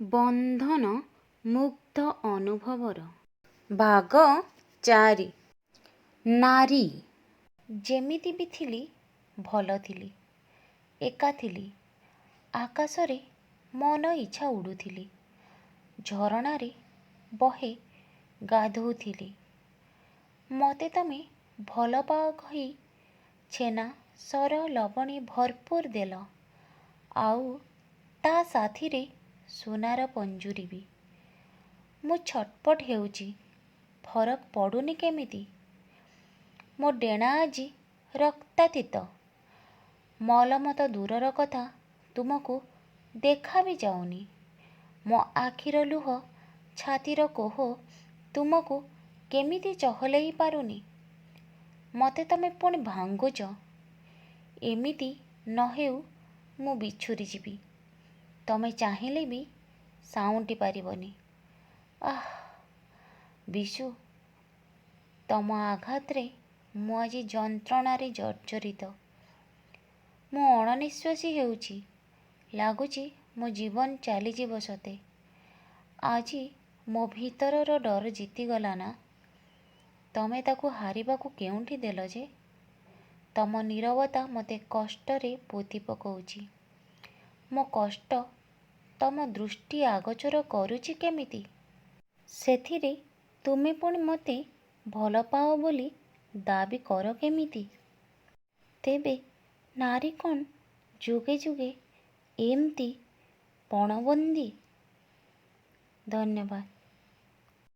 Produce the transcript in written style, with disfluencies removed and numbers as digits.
ବନ୍ଧନ ମୁଗ୍ଧ ଅନୁଭବର। ଭାଗ 4। ନାରୀ। ଯେମିତି ବି ଥିଲି ଭଲ ଥିଲି। ଏକା ଥିଲି। ଆକାଶରେ ମନଇଚ୍ଛା ଉଡ଼ୁଥିଲି। ଝରଣାରେ ବହେ ଗାଧୋଉଥିଲି। ମତେ ତମେ ଭଲପାଅ କହି ଛେନା, ସର, ଲବଣୀ ଭରପୁର ଦେଲ। ଆଉ ତା' ସାଥିରେ ସୁନାର ପଞ୍ଜୁରୀ ବି। ମୁଁ ଛଟପଟ ହେଉଛି, ଫରକ ପଡ଼ୁନି କେମିତି? ମୋ ଡେଣା ଆଜି ରକ୍ତାତୀତ। ମଲମ ତ ଦୂରର କଥା ତୁମକୁ ଦେଖା ବି ଯାଉନି। ମୋ ଆଖିର ଲୁହ, ଛାତିର କୋହ ତୁମକୁ କେମିତି ଚହଲେଇ ପାରୁନି? ମତେ ତମେ ପୁଣି ଭାଙ୍ଗୁଛ। ଏମିତି ନହେଉ ମୁଁ ବିଛୁରି ଯିବି। ତମେ ଚାହିଁଲେ ବି ସାଉଁଟି ପାରିବନି। ଆଃ ବିଶୁ, ତମ ଆଘାତରେ ମୁଁ ଆଜି ଯନ୍ତ୍ରଣାରେ ଜର୍ଜରିତ। ମୁଁ ଅଣନିଃଶ୍ୱାସୀ ହେଉଛି। ଲାଗୁଛି ମୋ ଜୀବନ ଚାଲିଯିବ ସତେ। ଆଜି ମୋ ଭିତରର ଡର ଜିତିଗଲା ନା? ତମେ ତାକୁ ହାରିବାକୁ କେଉଁଠି ଦେଲ ଯେ? ତମ ନୀରବତା ମତେ କଷ୍ଟରେ ପୋତି ପକଉଛି। ମୋ କଷ୍ଟ ତମ ଦୃଷ୍ଟି ଅଗୋଚର କରୁଛି କେମିତି? ସେଥିରେ ତୁମେ ପୁଣି ମତେ ଭଲପାଅ ବୋଲି ଦାବୀ କର କେମିତି? ତେବେ ନାରୀ କ'ଣ ଯୁଗେ ଯୁଗେ ଏମିତି ପଣବନ୍ଦୀ? ଧନ୍ୟବାଦ।